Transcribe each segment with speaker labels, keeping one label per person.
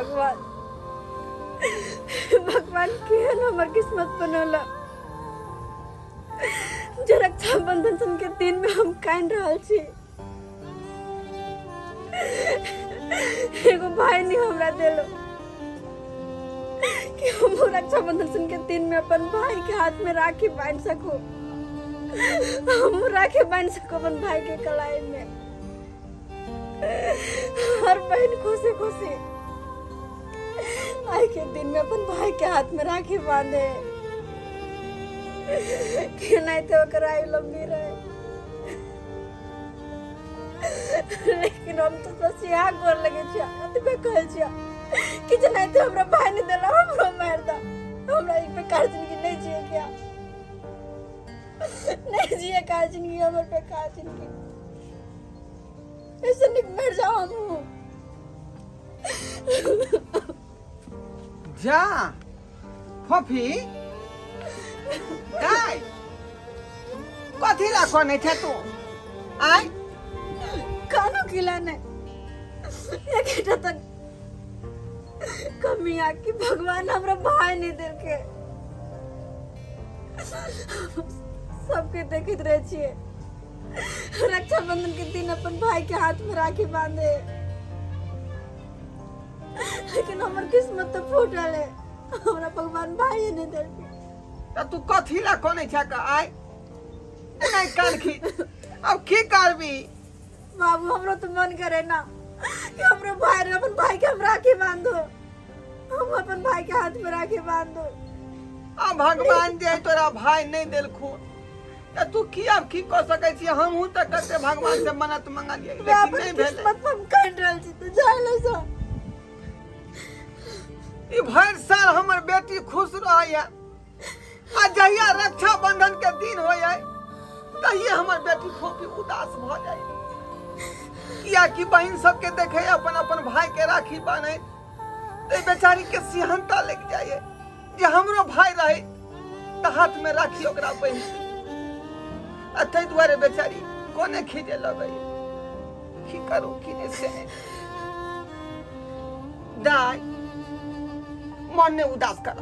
Speaker 1: भगवान, भगवान केहन हमर किस्मत बनौला जे रक्षाबंधन सन के दिन में हम कान रहल छी। एगो भाई नहीं हमरा देलो कि हम रक्षाबंधन सन के दिन में अपन भाई के हाथ में राखी बांध सकू, हम राखी बांध सकू अपन भाई के कलाई में। हर बहन खुशी खुशी आई के दिन में अपन भाई के हाथ में राखी बांधे कि नहीं तो ओकर आयु लंबी रहे, लेकिन हम तो बस यहाँ गोर लगे छिया, एतबे कहै छिया कि जे नहीं तो हमरा भाई नहीं देला, हमरो मार दा, हमरा एक बेकार जिंदगी नहीं जिए क्या, नहीं जिए का जिंदगी, हमर बेकार जिंदगी, ऐसे निक मर जाओ हम।
Speaker 2: जा फोफी दाइ, कथी ला कनै छै तू आइ?
Speaker 1: कानो खिला नहीं, एकटा तक कमी आ कि भगवान हमरा भाई नहीं देलके। सबके देखैत रहे छियै रक्षाबंधन के दिन अपन भाई के हाथ में राखी बांधे, लेकिन हमर किस्मत तो फूटल है, हमरा भगवान भाई नहीं देलके।
Speaker 2: त तू कथी ला कनै छै का आइ? नहीं कान खी, अब की करबी?
Speaker 1: बाबू हमरो तो मन करे ना कि हमरो भाई रे, अपन भाई के हम राखी बांधो, हम अपन भाई के हाथ में राखी बांधो।
Speaker 2: आ भगवान जे तोरा भाई नहीं देलखुन त तू की अब की कऽ सकै छी? हमहूँ तऽ कते भगवान से मन्नत मंगलियै,
Speaker 1: मैं
Speaker 2: लेकिन
Speaker 1: अपन
Speaker 2: नहि भेलै।
Speaker 1: किस्मत पर हम कान रहल छी तो जाय ले सो।
Speaker 2: ई भरि साल हमर बेटी खुश रहैया आ जहिया रक्षाबंधन के दिन होइया तहिए हमर बेटी फोपी उदास भऽ जाइए, कियाकि बहिन सबके देखे अपन अपन भाई के राखी बान्है तऽ बेचारी के सिहनता लागि जाइए जे हमरो भाई रहे तऽ हाथ में राखी ओकरा बहिन, आ ताहि दुआरे बेचारी कोने खींचे लगैए, की करू की नहि से नहि। दाइ मन ने उदास कर,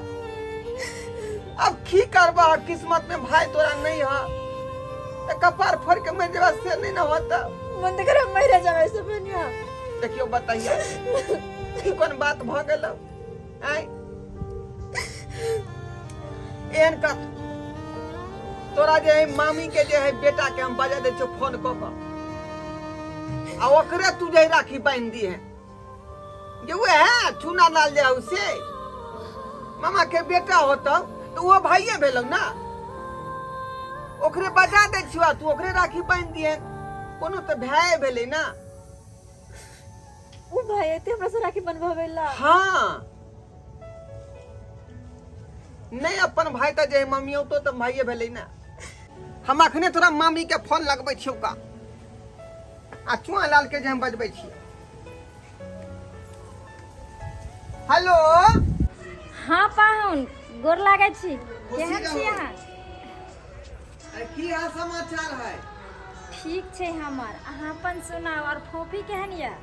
Speaker 2: अब की करबा, किस्मत में भाई तोरा नहीं है तऽ कपार फोड़ के मरि जेबा से नहीं ना होता।
Speaker 1: मन तो करे मरे जावे से बनिया।
Speaker 2: देखियो बताइए ई कोन बात भऽ गेल आँय? एहन कर, तोरा जे है मामी के जे है बेटा के हम बजा दै छियौ फोन कऽ कऽ आ ओकरे तू जे है राखी बान्हि दिहे, जे वएह चूना लाल जे हौ से मामा के बेटा होतौ तऽ ओहो भाइये भेलौ ना, ओकरे बजा दै छियौ आ तू ओकरे राखी बान्हि दिहे, कोनो तऽ भाय भेलै ना।
Speaker 1: उ भाई एते हमरा से राखी बनवावेला?
Speaker 2: हाँ, नहीं अपन भाई तऽ जे मम्मी तो तऽ भाइये भेलै ना। हम अखने तोरा मामी के फोन लगबै छियौ का आ चुआ लाल के जे हम बजबै छियै। हेलो।
Speaker 3: हाँ पाहुन, गोर लागै छी।
Speaker 2: खुशी
Speaker 3: केहन छी
Speaker 2: रहू।
Speaker 3: अहाँ?
Speaker 2: अरे की हाल समाचार है?
Speaker 3: ठीक छै हमर, अहाँ अपन सुनाउ, और फोफी केहन यऽ?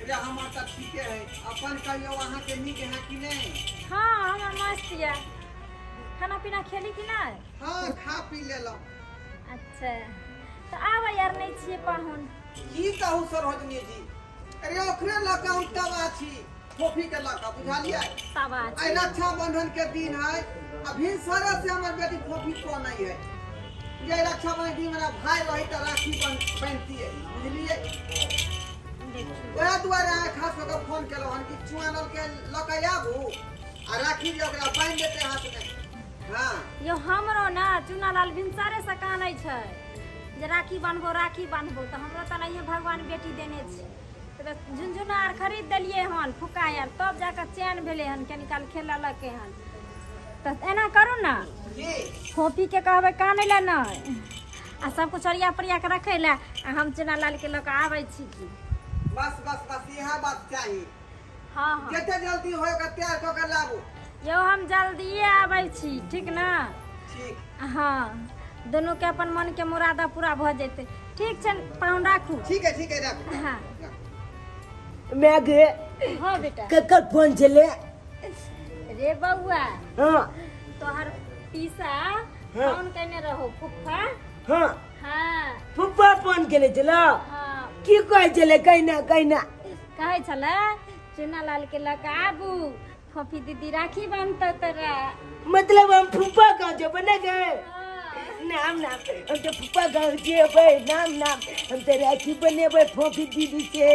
Speaker 2: अरे हमर तऽ ठीके है, अपन कहियौ अहाँ के नीक है कि नहीं?
Speaker 3: हाँ हमर मस्त यऽ। खाना पीना खेली कि नहि?
Speaker 2: हाँ खा पी लेलहुँ।
Speaker 3: अच्छा तऽ आबै यार नहि छियै पाहुन?
Speaker 2: की कहू सरोजनी जी, अरे ओकरे लऽ कऽ हम तबाह छी, फोफी के लऽ कऽ, बुझलियै?
Speaker 3: तबाह छी।
Speaker 2: आइ रक्षाबंधन के दिन है आ भिनसरे से हमर बेटी फोफी को नहीं है जे रक्षाबंधन दिन मेरा भाई रही तऽ राखी बान्हितियै, बुझलियै?
Speaker 3: देखियौ
Speaker 2: वएह दुआरे अहाँ खास कऽ कऽ फोन केलहुँ हन कि चुआनल के लऽ कऽ आबू आ राखी जे ओकरा बान्हि देतै हाथ में। हाँ
Speaker 3: यौ हमरो ना चुनालाल भिनसरे से कानै छै जे राखी बान्हबो राखी बान्हबो, तऽ हमरो तऽ नहिए भगवान बेटी देने छै, तऽ झुनझुना आर खरीद देलियै हन फुक्का आर, तब जाकऽ चैन भेलै हन, कनी काल खेललकै हन। तऽ एना करू ने
Speaker 2: की
Speaker 3: फोफीके कहबै कानै लए नहि आ सब कुछ ओरिया परिया के रखै लए, आ हम चुनालाल के लऽ कऽ आबै छी की।
Speaker 2: बस बस बस इएह बात चाही।
Speaker 3: हाँ हाँ
Speaker 2: जते जल्दी होय ओकरा तैयार कऽ के लाबू।
Speaker 3: यौ हम जल्दिए आबै छी, ठीक ने?
Speaker 2: ठीक।
Speaker 3: हाँ दुनू के अपन मन के मुरादा पूरा भऽ जेतै। ठीक छै पाहुन, राखू।
Speaker 2: ठीक है ठीक है, राखू।
Speaker 3: हाँ।
Speaker 2: राखू।
Speaker 4: मैं गे।
Speaker 3: हाँ बेटा।
Speaker 4: ककर फोन छले?
Speaker 3: रे बउआ।
Speaker 4: हाँ।
Speaker 3: तोहर पीसा
Speaker 4: हाँ।
Speaker 3: फोन केने रहो फुफा।
Speaker 4: हाँ।
Speaker 3: हाँ।
Speaker 4: फुफा फोन केने छलो?
Speaker 3: हाँ।
Speaker 4: की कहै छले? कहिना कहिना।
Speaker 3: कहै छले चुना लाल के लऽ कऽ आबू, फोफी दीदी राखी बान्हतौ तोरा।
Speaker 4: मतलब हम फुफा गाँव जेबै ने गे?
Speaker 3: हाँ।
Speaker 4: नाम नाम हम तो फुफा गाँव जेबै। नाम नाम हम तो राखी बनेबै फोफी दीदी से।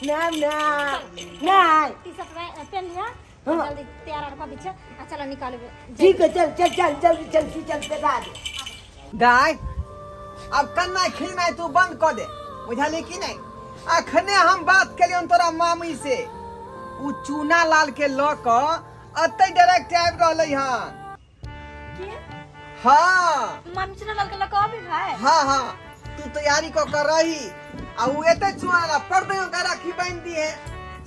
Speaker 4: नाम नाम नहीं।
Speaker 3: टी शर्ट पहन लिया।
Speaker 4: हाँ।
Speaker 3: जल्दी तैयार आर कऽ दै छै आ चलो निकालबै।
Speaker 4: ठीक है, चल चल चल जल्दी चल चल चल दे।
Speaker 2: दाय अब कन्ना खिलनाइ तू बंद कऽ दे, बुझलियै कि नहि? अखने हम बात केलियन तोरा मामी से, उ चूना लाल के लऽ कऽ अतै डायरेक्ट आबि रहलै हन।
Speaker 1: की?
Speaker 2: हाँ।
Speaker 1: मामी चूना लाल के लऽ कऽ अबै है?
Speaker 2: हाँ हाँ, तू तैयारी कऽ कऽ रही आ उ एतै चूना लाल पर दे ओकरा राखी बांधि दिहे।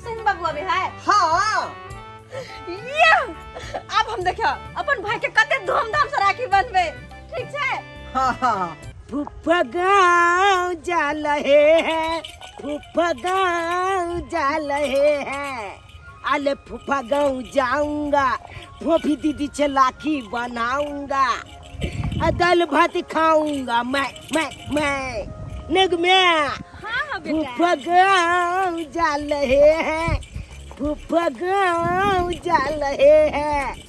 Speaker 1: सही बाबू अबै है?
Speaker 2: हाँ।
Speaker 1: ये अब हम देखियो अपन भाई के कते धूमधाम से राखी बंधबे, ठीक छै?
Speaker 2: हाँ हाँ।
Speaker 4: फुफा गाँव जा रहे हैं, फुफा गाँव जा रहे हैं, अले फुफा गाँव जाऊंगा, फोफी दीदी से लाखी बनाऊंगा, आ दाल भात खाऊंगा मैं नग में।
Speaker 3: हाँ हाँ बेटा।
Speaker 4: फुफा गाँव जा रहे हैं, फुफा गाँव जा रहे हैं।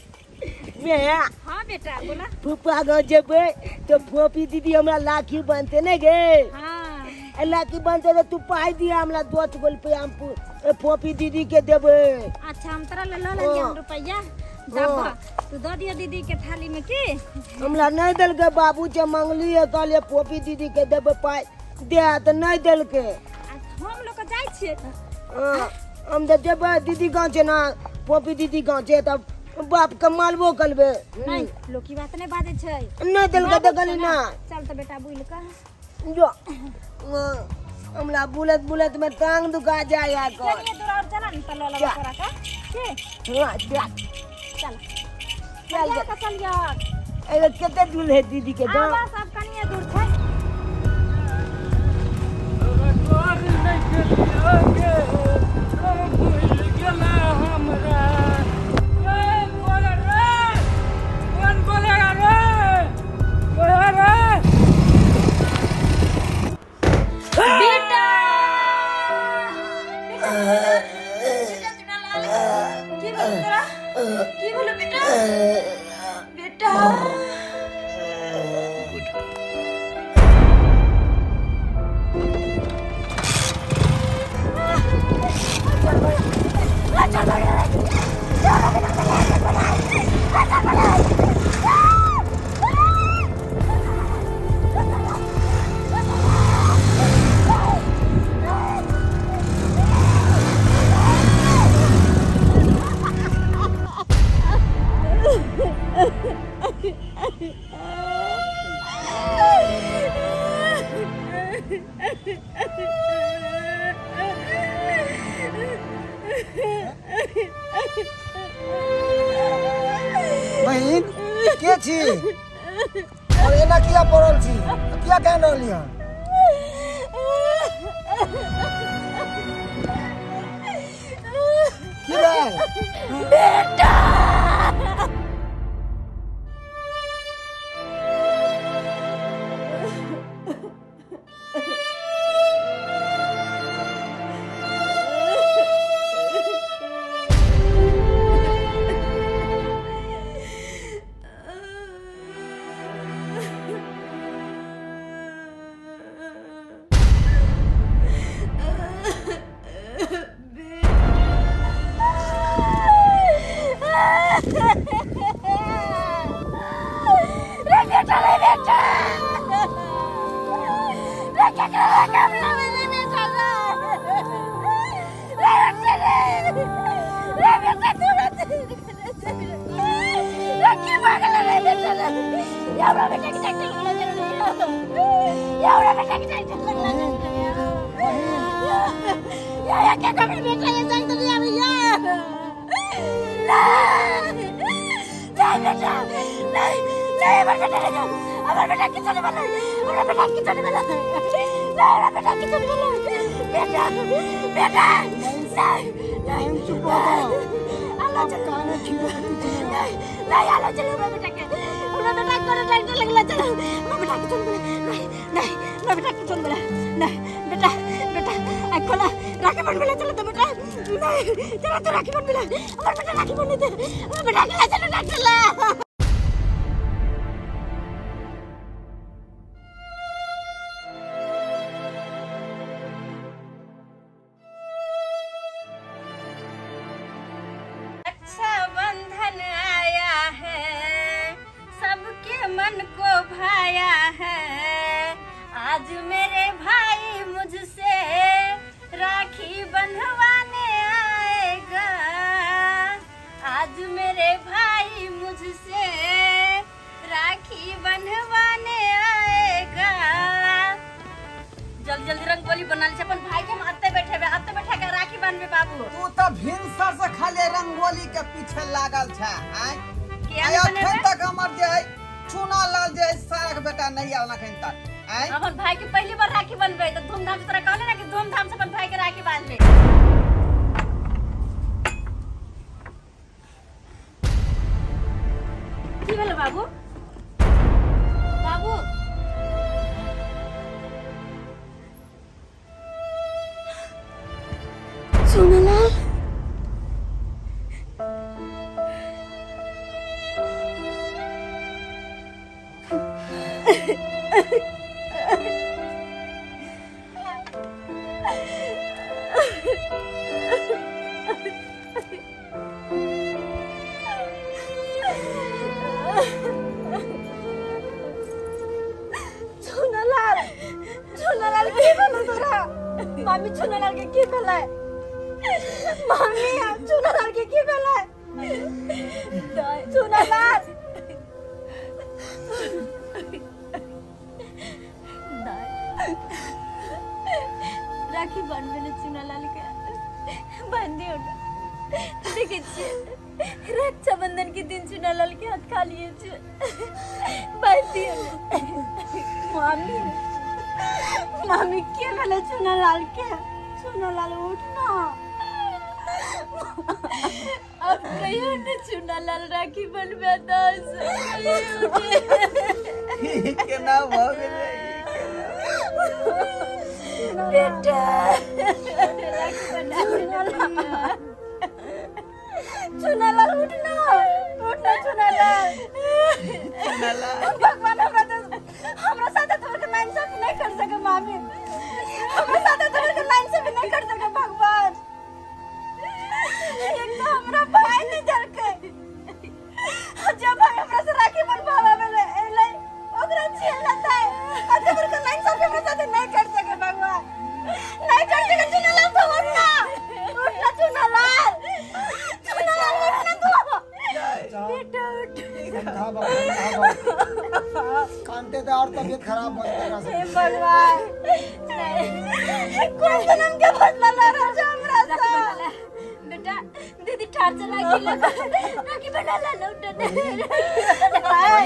Speaker 4: मैं
Speaker 3: हाँ बेटा बोला।
Speaker 4: फुफा गाँव जेबै तो फोफी दीदी हमरा लाखी बनते ने गे?
Speaker 3: हाँ।
Speaker 4: ए लाखी बनते तो तू पाई दिया हमरा 10 गो रुपया, हम फोफी दीदी के देबै।
Speaker 3: अच्छा हम तोरा ले लऽ लेलियै
Speaker 4: हाँ।
Speaker 3: रुपैया, जाबह तू दऽ दियौ दीदी के थाली में की।
Speaker 4: हमरा नहीं देलकै बाबू जे मंगली है, कहलियै फोफी दीदी के देबै पाई दे, तऽ नहीं देलकै।
Speaker 3: आ हम लोग के जाइ छियै।
Speaker 4: हाँ, हम तऽ जेबै दीदी गाँव छै ना, फोफी दीदी गाँव छै, तब बाप के मारबो करबै।
Speaker 3: नहीं लोग की बात नहीं बाजै छै।
Speaker 4: नहीं देलकै तऽ कहली ना।
Speaker 3: चल तऽ बेटा बुलि कऽ
Speaker 4: जो। हाँ, हमरा बुलत बुलत में टांग दुखा जाय है।
Speaker 3: कनिए दूर और चला ने तऽ लऽ लेबै तोरा के की।
Speaker 4: हाँ, चल।
Speaker 3: चल।
Speaker 4: चल।
Speaker 3: चल चल यार।
Speaker 4: एगो कते दूर है दीदी के गाँव?
Speaker 3: बस अब कनिए दूर छै। बेटा बेटा चुनालाल, की भेलो तोरा? की भेलो बेटा? बेटा
Speaker 5: बहिन के छी और एना किया पड़ल छी, किया कान रहली हन? की भेल?
Speaker 1: बेटा रे बेटा, रे बेटा, रे केकरा रे कमला में रे बेटा, रे रे बेटा, रे रे बेटा, तू रे रे की पागल रे बेटा रे, हमरा बेटा के ट्रैक्टर लगला रे, हमरा बेटा के ट्रैक्टर लगला रे, या या के कमला बेटा ये जान तो लिया भैया। नहीं नहीं बेटा, नहीं नहीं, हमर बेटा नहीं, हमर बेटा किछो नहीं भेलै, हमरा बेटा किछो नहीं भेलै, नहीं हमरा बेटा किछो नहीं भेलै, बेटा बेटा नहीं नहीं
Speaker 5: चुप रह
Speaker 1: आलो
Speaker 5: अब
Speaker 1: चलो
Speaker 5: काने ठीक है कुछ नहीं।
Speaker 1: नहीं नहीं आलो चलो हमरा बेटा के हमरा बेटा के कोनो डॉक्टर लगला चलो हमरा बेटा के चल बोले नहीं नहीं हमरा बेटा के चल बोले नहीं बेटा बेटा आ खोला राखी बन बोले चलो तो बेटा नहीं चलो तो राखी बन बोले हमरा बेटा राखी बन दे हमरा बेटा के ला चलो डॉक्टर ला। रक्षाबंधन आया है सबके मन को भाया है आज मेरे भाई मुझसे राखी बंधवाने आएगा आज मेरे भाई मुझसे राखी बंधवाने आएगा। जल्दी जल्दी रंगोली बना ले अपन भाई के हम अत्ते बैठे अत्ते बैठा के राखी बांधबे बाबू।
Speaker 2: तू तऽ भिनसर से खाली रंगोली के पीछे लागल छै आय
Speaker 3: किया
Speaker 2: आय
Speaker 3: नहि
Speaker 2: अखन
Speaker 3: बनेबै?
Speaker 2: तक हमर जे है चूना लाल जे है सारक बेटा नहीं आयल अखन तक आय।
Speaker 3: अपन भाई के पहली बार राखी बंधबे तऽ धूमधाम से तोरा कहले ना कि धूमधाम से अपन भाई के राखी बांधबे। की भेलै बाबू बाबू
Speaker 1: चुनालाल चुनालाल चुनालाल की भेलै तोरा मामी चुनालाल के की भेलै मामी चुनालाल के की भेलै चुनालाल
Speaker 6: राखी बांधबे ने चुनालाल के बांध दियो ना देखे छियै रक्षाबंधन के दिन चुनालाल के हाथ खाली छै बांध दियो ना।
Speaker 1: मामी मामी के भेलै चुनालाल के चुनालाल उठ ना
Speaker 6: अब कहियो ने चुनालाल राखी बनबे दस
Speaker 2: ई केना भऽ गेलै ई केना
Speaker 1: बेटा
Speaker 6: राखी बना
Speaker 1: चुनालाल उठ ना उठ ना चुनालाल
Speaker 2: चुनालाल
Speaker 1: भगवान हमरा तो हमरा साथे तोहर के नाइंसाफी नहीं कर सके मामी हमरा साथे तोहर के नाइंसाफी नहीं कर सके भगवान। एक तो हमरा भाई नहीं जलके जब भाई हमरा से राखी बनवावे ले एलै ओकरा छीन लेतै आ तोहर के नाइंसाफी हमरा साथे नहीं कर सके भगवान नहीं कर सके। चुनालाल तो उठ ना उठ ना चुनालाल चुनालाल उठ ना तू
Speaker 6: बेटा उठ
Speaker 5: समझाबो समझाबो कानते तऽ और तबियत खराब भऽ जेतै एकरा
Speaker 1: हे
Speaker 5: से।
Speaker 1: भगवान नहीं कोन जन्म के बदला ले रहल छै हमरा
Speaker 6: राखी
Speaker 1: से।
Speaker 6: बना ले बेटा दीदी ठार से राखी लगा राखी बना ले लौट
Speaker 1: भाई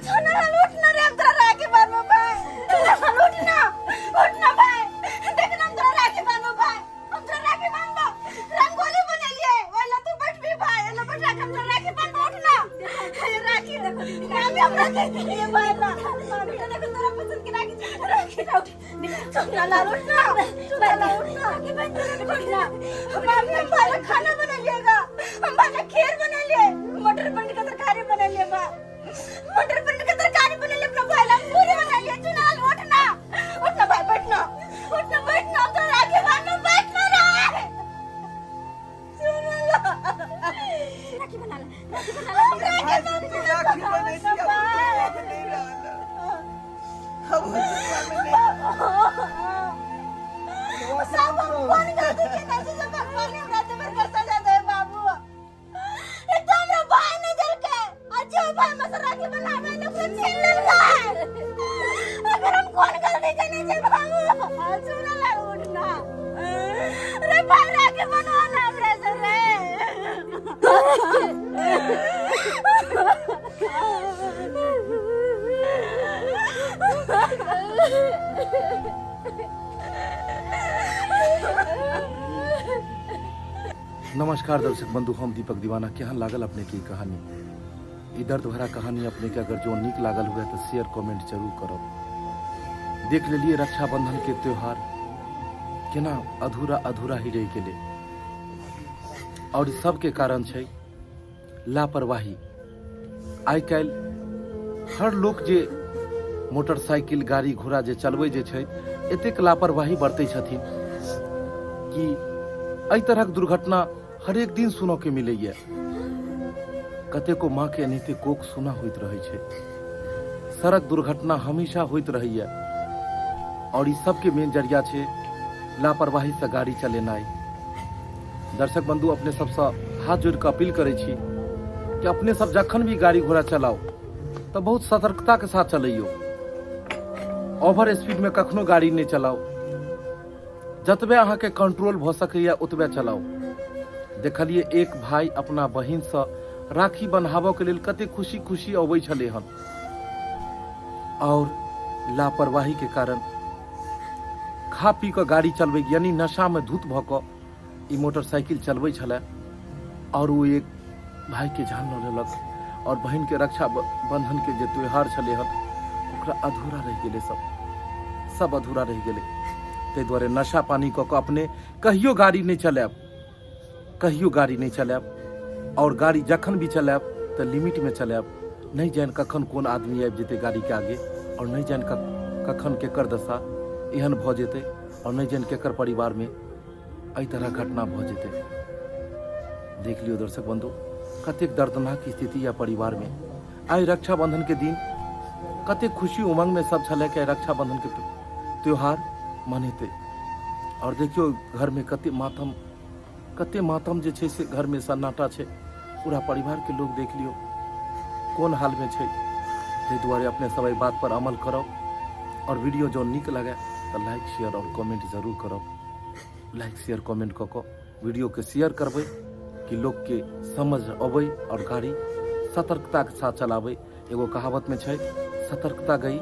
Speaker 1: चुनालाल उठ ना रे हम तोरा राखी बांधबो भाई। चुनालाल उठ ना उठ ना भाई देख ना हम तोरा राखी बांधबो भाई हम तोरा राखी बांधबो रंगोली बनेलिए ओला तू बैठबी भाई ओला बैठा के हम तोरा राखी बांधबो उठ ना हे राखी देखो मामी हमरा दे दिलिए भाई ला मामी देखो तोरा पसंद के राखी राखी ना उठ चुनालाल उठ ना चुनालाल उठ ना राखी बांध उठ ना मामी हम भाई ला खाना बनेलिएगा हम भाई ला खीर बनेलिए मटर पनीर का तरकारी बनेलिए बा मटर पनीर का तरकारी बनेलिए अपना भाई ला पूरी बनेलिए। चुनालाल उठ ना उठ ना भाई बैठना उठ ना बैठना हम तोरा राखी बांधना बैठना रे चुनालाल
Speaker 6: राखी बना ले राखी बना ले
Speaker 1: हम राखी
Speaker 2: भाई तू राखी बनैती अब दुनिया में नहीं रहल अब दुनिया में नहीं।
Speaker 1: सब हम कौन गलती केने छी से भगवान हमरा ते पर सजा दे बाबू। एक तो हमरा भाई नहीं जलके आ जो भाई हमरा से राखी बनावे ने ओकरा छीन लेलकै। अगर हम कौन गलती केने छी बाबू चुनालाल उठ ना रे भाई राखी बनवा ना हमरा से रे।
Speaker 7: नमस्कार दर्शक बंधु, हम दीपक दीवाना। केहन लागल अपने के ई कहानी, ई दर्द भरा कहानी अपने के अगर जो नीक लागल हुए तो शेयर कमेंट जरूर करब। देख लेलिए रक्षाबंधन के त्योहार केना अधूरा अधूरा ही रहि गेलै और सबके कारण छै लापरवाही। आइ काल्हि हर लोक जे मोटरसाइकिल गाड़ी घोड़ा जे चलबै जे छै एतेक लापरवाही बरतै छथिन कि एहि तरहक दुर्घटना हरेक दिन सुनऽके मिलैए। कतेको माँके एनाहिते कोख सुना होइत रहै छै। सड़क दुर्घटना हमेशा होइत रहैए और ई सबके मेन जरिया छै लापरवाहीसँ गाड़ी चलेनाइ। दर्शक बंधु, अपने सबसँ हाथ जोड़ि कऽ अपील करै छी कि अपने सब जखन भी गाड़ी घोड़ा चलाउ तऽ बहुत सतर्कताके साथ चलैयौ। ओवर स्पीडमे कखनो गाड़ी नहि चलाउ। जतबे अहाँके कंट्रोल भऽ सकैए ओतबे चलाउ। देखलियै एक भाई अपना बहिनसँ राखी बन्हाबऽके लेल कते खुशी खुशी अबै छलै हन और लापरवाहीके कारण खा पी कऽ गाड़ी चलबै यानी नशामे धुत भऽ कऽ ई मोटरसाइकिल चलबै छलै और ओ एक भाईके जान लऽ लेलक और बहिनके रक्षा बंधनके जे त्यौहार छलै हन ओकरा अधूरा रहि गेलै, सब सब अधूरा रहि गेलै। ताहि दुआरे नशा पानी कऽ कऽ अपने कहियो गाड़ी नहि चलायब, कहियो गाड़ी नहि चलायब और गाड़ी जखन भी चलायब तऽ लिमिटमे चलायब। नहि जानि कखन कोन आदमी आबि जेतै गाड़ीके आगे और नहि जानि कखन केकर दशा एहन भऽ जेतै और नहि जानि केकर परिवारमे एहि तरह घटना भऽ जेतै। देख लियौ दर्शक बंधु, कतेक दर्दनाक स्थिति यऽ परिवारमे। आइ रक्षाबंधनके दिन कतेक खुशी उमंगमे सब छलै कि आइ रक्षाबंधनके त्योहार मनेतै और देखियौ घरमे कते मातम, कते मातम जे छै से घरमे सन्नाटा छै। पूरा परिवारके लोग देख लियौ कोन हालमे छै। ताहि दुआरे अपने सब एहि बात पर अमल करब और वीडियो जँ नीक लगे तऽ लाइक शेयर और कमेंट जरूर करब। लाइक शेयर कमेंट कऽ कऽ वीडियोके शेयर करबै कि लोकके समझ अबै और गाड़ी सतर्कताके साथ चलाबै। एगो कहावतमे छै, सतर्कता गई